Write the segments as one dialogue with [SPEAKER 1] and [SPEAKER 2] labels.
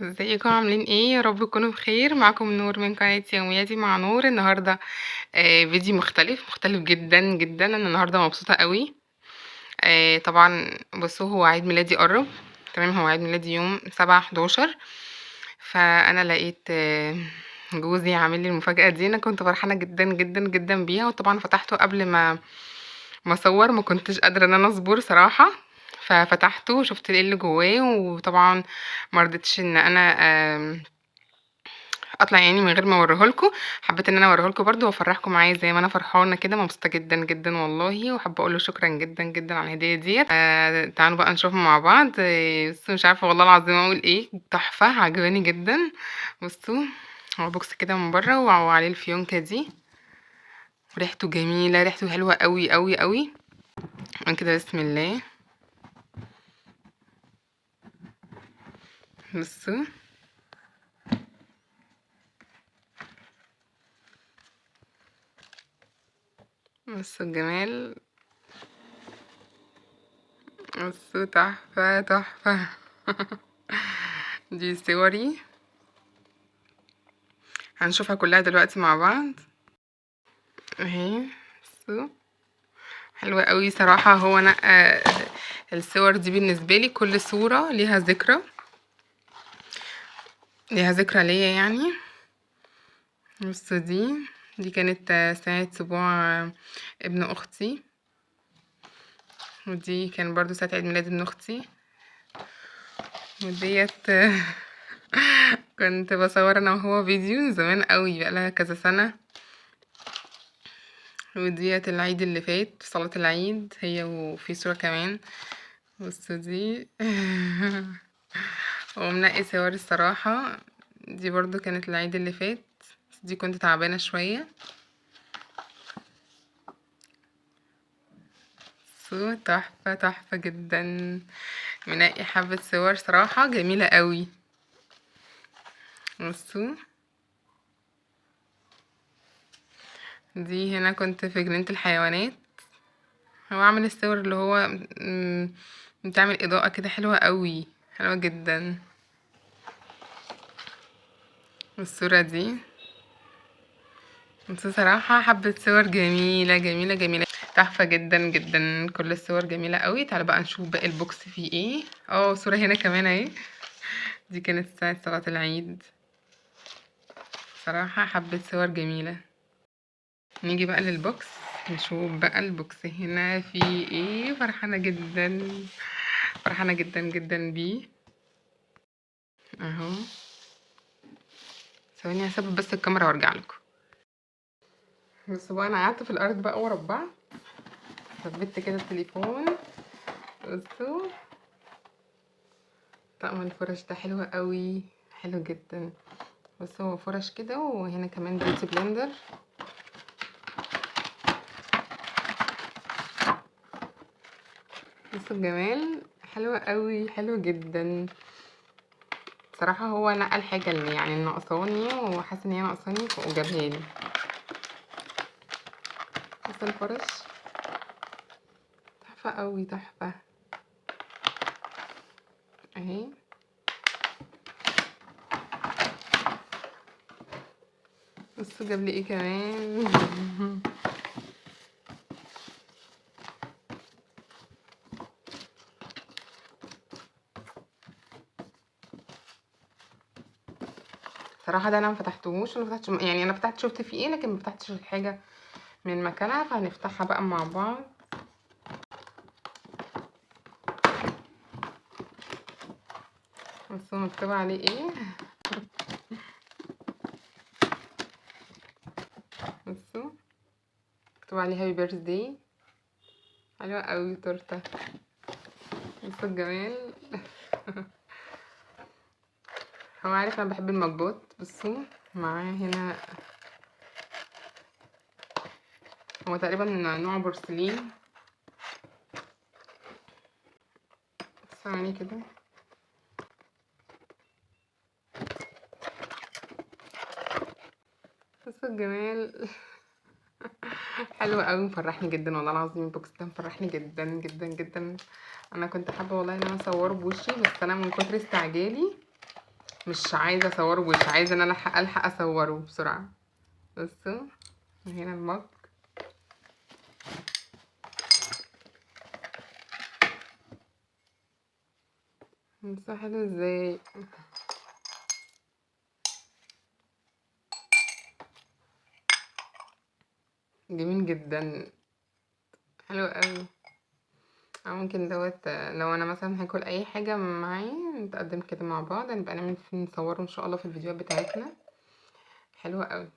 [SPEAKER 1] ازيكم عاملين ايه؟ يا رب تكونوا بخير. معاكم نور من قناة يومياتي مع نور. النهاردة فيديو مختلف مختلف جدا جدا. انا النهاردة مبسوطة قوي. طبعا بصوا، هو عيد ميلادي قرب، تمام؟ هو عيد ميلادي يوم 7/11، فانا لقيت جوزي عامل لي المفاجأة دي. انا كنت فرحانة جدا جدا جدا بيها، وطبعا فتحته قبل ما اصور، ما كنتش قادرة ان انا اصبر صراحة، ففتحته وشفت ايه اللي جواه، وطبعا ما رضيتش ان انا اطلع من غير ما اوريه لكم. حبيت ان انا اوريه لكم برده وافرحكم معايا زي ما انا فرحانه كده، مبسوطه جدا جدا والله. وحابه اقول له شكرا جدا جدا على الهديه ديت. تعالوا بقى نشوفها مع بعض. بس مش عارفه والله العظيم اقول ايه، تحفه، عجباني جدا. بصوا هو box كده من بره وعليه الفيونكه دي، ريحته جميله، ريحته حلوه قوي قوي قوي. انا كده بسم الله. بصوا بصوا الجمال، بصوا تحفة تحفة. دي صوري هنشوفها كلها دلوقتي مع بعض اهي. بصوا حلوة قوي صراحة. هو انا الصور دي بالنسبة لي كل صورة ليها ذكرى، ليها ذكرى ليا. بصوا دي كانت ساعة سبوع ابن اختي، ودي كان برضو ساعة عيد ميلاد ابن اختي، وديت كنت بصور انا وهو فيديو من زمان قوي، بقالها كذا سنة. وديت العيد اللي فات صلاة العيد هي، وفي صورة كمان. بصوا دي ومنقي صور الصراحة. دي برضو كانت العيد اللي فات، بس دي كنت تعبانة شوية. بصوا تحفة تحفة جدا، منقي حبة صور صراحة جميلة قوي. بصوا دي هنا كنت في جنينة الحيوانات، هو عامل الصور اللي هو بتعمل إضاءة كده حلوة قوي، حلوة جدا. والصورة دي بس صراحة حبة صور جميلة جميلة جميلة، تحفة جدا جدا، كل الصور جميلة قوي. تعالوا بقى نشوف باقي البوكس فيه ايه. صورة هنا كمان اهي، دي كانت ساعة صلاة العيد. صراحة حبة صور جميلة. نيجي بقى لل box، نشوف بقى ال box هنا فيه ايه. فرحانة جدا، فرحانة جدا جدا بيه اهو. ثواني هثبت بس الكاميرا وارجع لكم. بصوا بقى انا قعدت في الارض بقى وربعت، ثبت كده التليفون. بصوا طقم الفرش ده حلو قوي، حلو جدا. بصوا هو فرش كده، وهنا كمان beauty blender. بصوا الجمال، حلو قوي، حلو جدا صراحة. هو نقى الحاجة اللي ناقصاني وحاسة ان هي ناقصاني وجابها لي. بصوا الفرش تحفة قوي، تحفة اهي. بصوا جاب لي ايه كمان. صراحة ده انا ما فتحتهوش، انا ما فتحتش، يعني انا فتحت شفت فيه ايه، لكن ما فتحتش الحاجة من مكانها، فهنفتحها بقى مع بعض. بصوا مكتوب عليه ايه. بصوا مكتوب عليه happy birthday، حلوة قوي تورتة. بصوا الجمال. هو عارف انا بحب المجات. بصوا معاه هنا هو تقريبا نوع بورسلين، ثواني كده. بصوا الجمال. حلو قوي، مفرحني جدا والله العظيم. ال box ده مفرحني جدا جدا جدا. انا كنت حابه والله ان انا اصوره بوشي، بس انا من كتر استعجالي مش عايزه اصوره، مش عايزه ان انا الحق اصوره بسرعة. بصوا هنا المج. بصوا حلو ازاي. جميل جدا، حلو قوي. او ممكن دوت لو انا مثلا هاكل اي حاجة معاه نتقدم كده مع بعض، نبقى نعمل نصوره ان شاء الله في الفيديوهات بتاعتنا. حلوة قوي.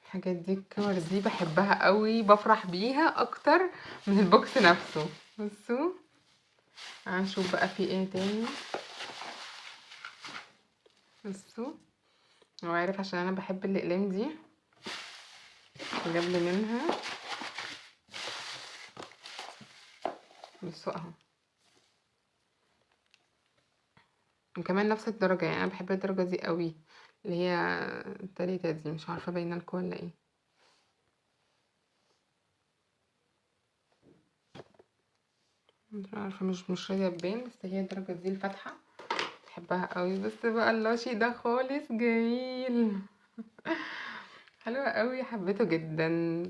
[SPEAKER 1] الحاجات دي الكور دي بحبها قوي، بفرح بيها اكتر من ال box نفسه. بصوا هنشوف بقى في ايه تاني. بصوا هو عارف عشان انا بحب الاقلام دي جاب لي منها. بصوا اهو، وكمان نفس الدرجة، يعني انا بحب الدرجة دي قوي اللي هي التالتة دي، مش عارفة باينة لكم ولا ايه. مش عارفة، مش راضية تبان، بس هي الدرجة دي الفاتحة بحبها قوي. بس بقى اللاشي ده خالص جميل، حلو قوي، حبيته جدا.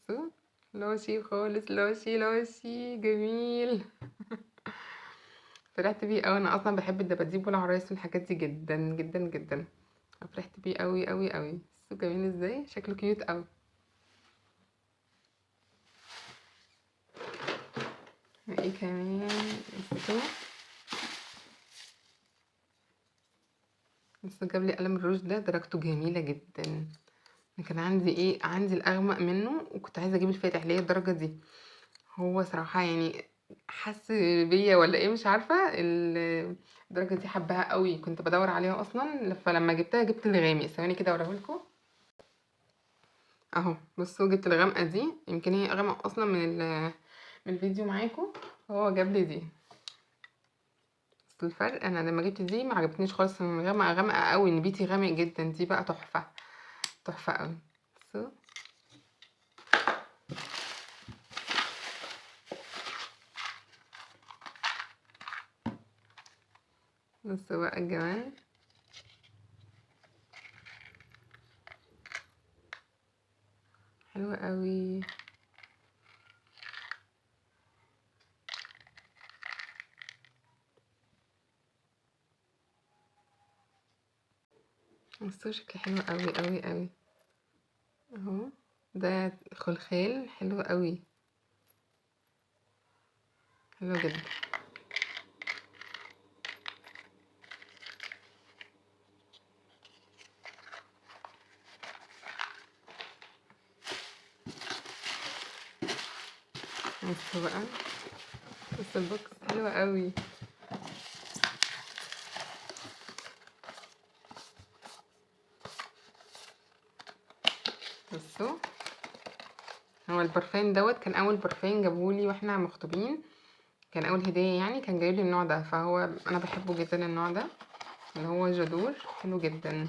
[SPEAKER 1] بصوا لاشي خالص، لاشي لاشي جميل. فرحت بيه قوي. انا اصلا بحب الدباديب والعرايس والحاجات دي جدا جدا جدا، فرحت بيه قوي قوي قوي. بصوا جميل ازاي، شكله cute قوي. ايه كمان؟ بصوا بس جاب لي قلم الروج ده، درجته جميلة جدا. انا كان عندي ايه، عندي الاغمق منه وكنت عايزه اجيب الفاتح اللي هي الدرجة دي. هو صراحة يعني حس بيا ولا ايه مش عارفه، الدرجة دي حباها قوي، كنت بدور عليها اصلا، فلما جبتها جبت الغامق. ثواني كده اوريهولكم اهو. بصوا جبت الغامقه دي، يمكن هي اغمق اصلا من الفيديو معاكم. هو جاب لي دي، بس الفرق انا لما جبت دي ما عجبتنيش خالص، غامقه غامقه قوي، نبيتي غامق جدا. دي بقى تحفة تحفة قوي. بصوا بصوا بقى الجمال. حلوة قوي. بصوا شكله حلو قوي قوي قوي اهو. ده خلخال حلو قوي، حلو جدا. بصوا بقى، بس ال box حلو قوي. بصوا هو البرفان دوت كان اول برفان جابولي واحنا مخطوبين، كان اول هديه يعني، كان جايب لي النوع ده، فهو انا بحبه جدا النوع ده اللي هو J'adore، حلو جدا.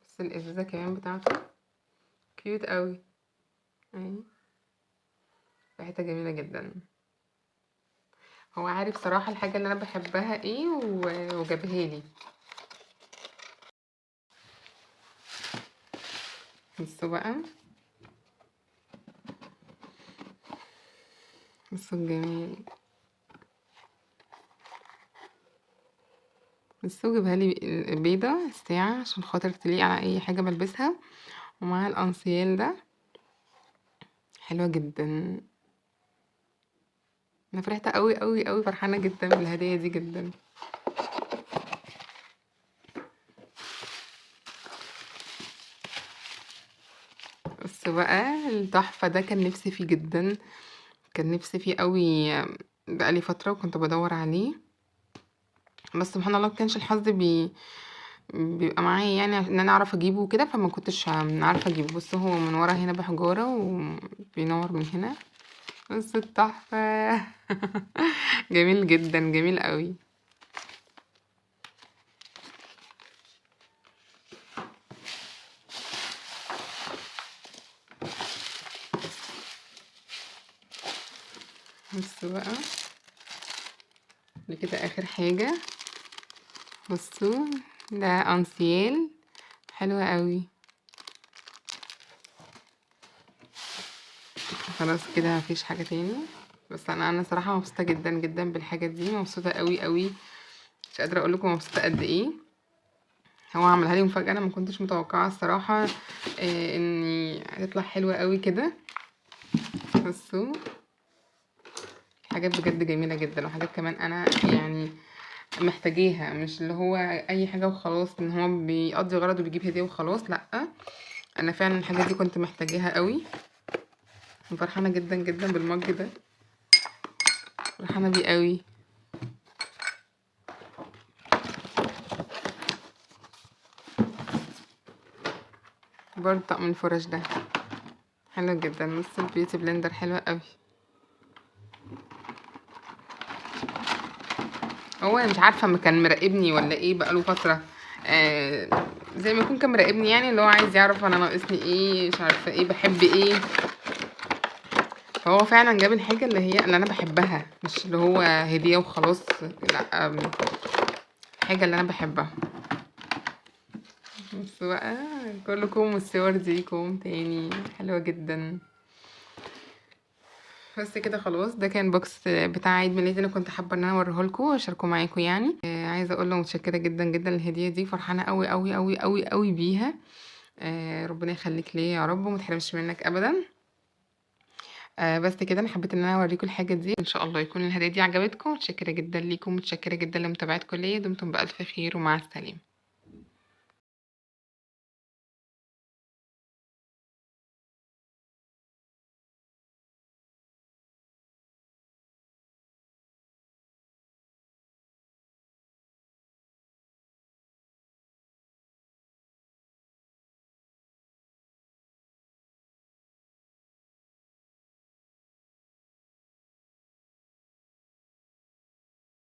[SPEAKER 1] بس الازازه كمان بتاعته cute قوي اهي، ريحتها جميلة جدا. هو عارف صراحة الحاجة اللي انا بحبها ايه وجابها لي. بصوا بقى، بصوا الجميل. بصوا جابها لي بيضة الساعة عشان خاطر تليق على اي حاجة بلبسها، ومعاها الانسيال ده حلوة جدا. انا فرحت قوي قوي قوي، فرحانة جدا بالهديه دي جدا. بس بقى التحفة ده كان نفسي فيه جدا، كان نفسي فيه قوي بقالي فترة وكنت بدور عليه، بس سبحان الله ما كانش الحظ بيبقى معايا يعني ان انا اعرف اجيبه وكده، فما كنتش عارفه اجيبه. بصوا هو من ورا هنا بحجارة وبينور من هنا. بس التحفة جميل جدا، جميل قوي. بصوا بقى دي كده اخر حاجة. بصوا ده انسيال حلوة قوي. خلاص كده مفيش حاجة تاني. بس انا صراحة مبسوطة جدا جدا بالحاجة دي، مبسوطة قوي قوي، مش قادرة اقول لكم مبسوطة قد ايه. هو عملها لي مفاجأة، انا ما كنتش متوقعة الصراحة اني هتطلع حلوة قوي كده. بصوا حاجات بجد جميلة جدا، وحاجات كمان انا يعني محتاجاها، مش اللي هو اي حاجة وخلاص ان هو بيقضي غرض وبيجيب هدية وخلاص، لا انا فعلا الحاجات دي كنت محتاجاها قوي. فرحانة جدا جدا بالمج ده، فرحانة بيه قوي. برضه طقم الفرش ده حلو جدا. بص ال beauty blender حلوة قوي. هو انا مش عارفة ما كان مراقبني ولا ايه بقاله فترة، زي ما يكون كان مراقبني، يعني اللي هو عايز يعرف انا ناقصني ايه، مش عارفة ايه، بحب ايه. فهو فعلا جاب الحاجة اللي هي اللي انا بحبها، مش اللي هو هدية وخلاص، لا، الحاجة اللي انا بحبها. بصوا بقى كلكم والصور دي كوم تاني حلوة جدا. بس كده خلاص، ده كان box بتاع عيد ميلادي، انا كنت حابة ان انا اوريه لكم واشاركه معاكم يعني. عايزه اقول له متشكره جدا جدا للهديه دي، فرحانة قوي قوي قوي قوي قوي بيها. ربنا يخليك ليا يا رب وما تحرمش منك ابدا. بس كده انا حبيت ان انا اوريكم الحاجة دي، ان شاء الله يكون الهدية دي عجبتكم. متشكره جدا ليكم، متشكره جدا لمتابعتكم ليا، دمتم بالف خير ومع السلامة.